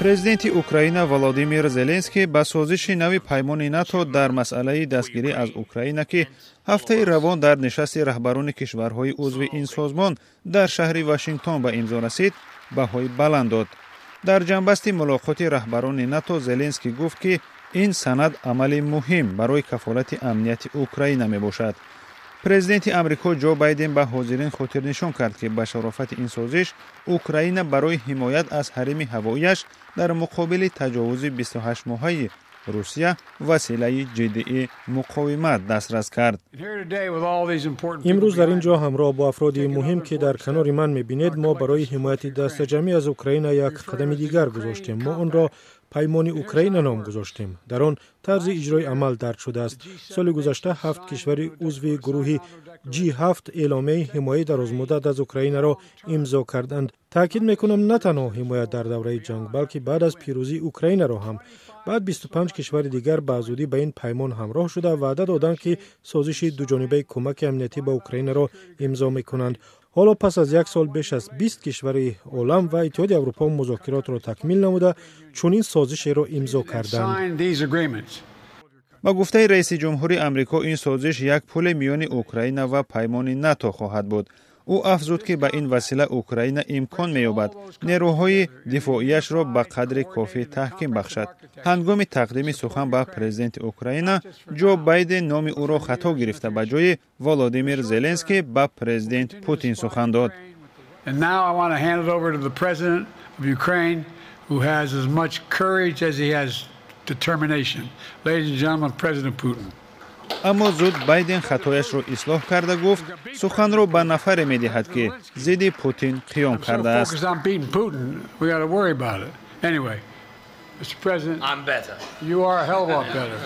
Президенти Украина Володимир Зеленский ба созиши нави паймони НАТО дар масъалаи дастгирӣ аз Украина, ки ҳафтаи равон дар нишасти раҳбарони кишварҳои узви ин созмон дар шаҳри Вашингтон ба имзо расид, баҳои баланд дод. Дар ҷамъбасти мулоқоти раҳбарони НАТО Зеленский гуфт, ки ин санад амали муҳим барои кафолати амнияти Украина мебошад. Президенти Амрико Ҷо Байден ба ҳозирин хотирнишон кард, ки ба шарофати ин созиш Украина барои ҳимоят аз ҳарими ҳавоияш дар муқобили таҷовузи 28-моҳаи Русия василаи ҷиддии муқовимат дастрас кард. Имрӯз дар ин ҷо ҳамроҳ бо афроди муҳим, ки дар канори ман мебинед, мо барои ҳимояти дастаҷамъӣ аз Украина як қадами дигар гузоштем. Мо онро Паймони Украина ном гузоштем. Дар он тарзи иҷрои амал дарҷ шудааст. Соли гузашта ҳафт кишвари узви гурӯҳи G7 эъломияи ҳимояи дарозмуддат аз Украинаро имзо карданд. Таъкид мекунам, на танҳо ҳимоят дар давраи ҷанг, балки баъд аз пирӯзии Украинаро ҳам. Баъд 25 кишвари дигар ба зудӣ ба ин паймон ҳамроҳ шуда, ваъда доданд, ки созиши дуҷонибаи кӯмаки амниятӣ ба Украинаро имзо мекунанд. Ҳоло пас аз як сол беш аз 20 кишвари олам ва Иттиҳоди Аврупо музокиротро такмил намуда, чунин созишеро имзо карданд. Ба гуфтаи раиси ҷумҳури Амрико, ин созиш як пули миёни Украина ва паймони НАТО хоҳад буд. Ӯ афзуд, ки ба ин васила Украина имкон меёбад нерӯҳои дифоияшро ба қадри кофӣ таҳким бахшад. Ҳангоми тақдими сухан ба президенти Украина Ҷо Байден номи ӯро хато гирифта, ба ҷои Володимир Зеленский ба президент Путин сухан дод. And now I want to hand it over to the president of Ukraine, who has as much courage as he has determination. Ladies and gentlemen, President Putin. Аммо зуд Байден хатояшро ислоҳ карда, гуфт, суханро ба нафаре медиҳад, ки зидди Путин қиём кардааст. Anyway, Mr. President, I'm better. You are a hell of a lot better.